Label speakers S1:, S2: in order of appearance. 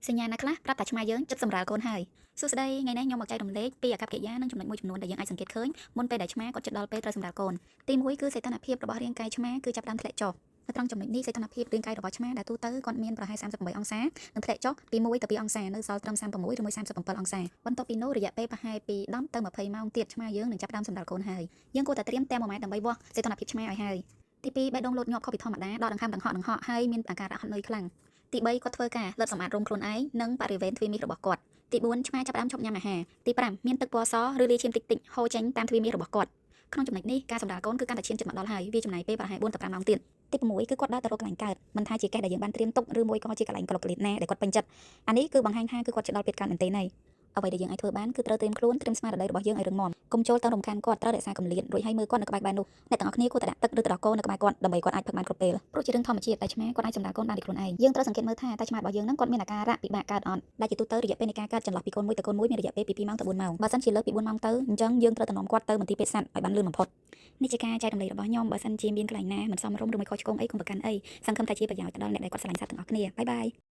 S1: សញ្ញាណាខ្លះប្រាប់ថាឆ្មាយើងចិត្តសម្រាលកូនហើយសួស្តីថ្ងៃនេះខ្ញុំមកចែករំលែកពីអាកប្បកិរិយានិងចំណុចមួយចំនួនដែលយើងអាចសង្កេតឃើញមុនពេលដែលឆ្មាគាត់ជិតដល់ពេលត្រូវសម្រាលកូនទី1គឺសីតុណ្ហភាពរបស់រាងកាយឆ្មាគឺចាប់ផ្ដើមធ្លាក់ចុះនៅត្រង់ចំណុចនេះសីតុណ្ហភាពរាងកាយរបស់ឆ្មាដែលទូទៅគាត់មានប្រហែល38អង្សានឹងធ្លាក់ចុះពី1ទៅ2អង្សានៅសល់ត្រឹម36ឬ37អង្សាបន្ទាប់ពីនោះរយៈពេលប្រហែលពី10ទៅ20ម៉ោងទៀតឆ្មាយើងនឹងចាប់ផ្ដើមសម្រាលកូនហើយយើងគួរតែត្រៀមតែម៉ូម៉ែត្រដើម្បីវាស់សីតុណ្ហភាពឆ្មាឲ្យហើយទី2បេះដូងលោតញាប់ខុសពីធម្មតាដកដង្ហើមដង្ហក់ដង្ហក់ហើយមានអាការៈហត់នឿយខ្លាំងទី3គាត់ធ្វើការលត់សម្អាតរោមខ្លួនឯងនិងបរិវេណទ្វារមាសរបស់គាត់ទី4ឆ្មាចាប់ផ្ដើមឈប់ញ៉ាំអាហារទី5មានទឹកពណ៌សឬលាយឈាមតិចតិចហូរចេញតាមទ្វារមាសរបស់គាត់ក្នុងចំណុចនេះការសម្រាលកូនគឺកាន់តែឈានជិតមកដល់ហើយវាចំណាយពេលប្រហែល4ទៅ5ម៉ោងទៀតទី6គឺគាត់ដើរទៅរកកន្លែងកើតមិនថាជាកេះដែលយើងបានត្រៀមទុកឬមួយក៏ជាកន្លែងក្លុកក្លៀតណាដែលគាត់ពេញចិត្តអានេះគឺបង្ហាញថាគឺគាត់ជិតដល់ពេលកើតមែនទេណីអ្វីដែលយើងអាចធ្វើបានគឺត្រូវត្រៀមខ្លួនត្រៀមស្មារតីរបស់យើងឲ្យរឹងមាំកុំចូលទៅរំខានគាត់ត្រូវរក្សាកម្លាតរួចហើយមើលគាត់នៅក្បែរៗនោះអ្នកទាំងអស់គ្នាគួរតែដាក់ទឹកឬទឹកដោះគោនៅក្បែរគាត់ដើម្បីគាត់អាចផឹកបានគ្រប់ពេលព្រោះជារឿងធម្មជាតិដែលឆ្មាគាត់អាចសម្រាលកូនបានដោយខ្លួនឯងយើងត្រូវសង្កេតមើលថាតើឆ្មារបស់យើងហ្នឹងគាត់មានអាការៈពិបាកកើតអត់ដែលជាទូទៅរយៈពេលនៃការកើតចន្លោះពីកូនមួយទៅកូនមួយមានរយៈពេលពី2ម៉ោងទៅ4ម៉ោងបើសិនជាលើសពី4ម៉ោងទៅអញ្ចឹងយើងត្រូវទៅនាំគាត់ទៅមន្ទីរពេទ្យសត្វឲ្យបានលឿនបំផុតនេះជាការចែករំលែករបស់ខ្ញុំបើសិនជាមានកន្លែងណាមិនសមរម្យឬមួយខុសឆ្គងអីកុំប្រកាន់អីសង្ឃឹមថាជាប្រយោជន៍ទៅដល់អ្នកដែលគាត់ស្រឡាញ់សត្វទាំងអស់គ្នាbye bye.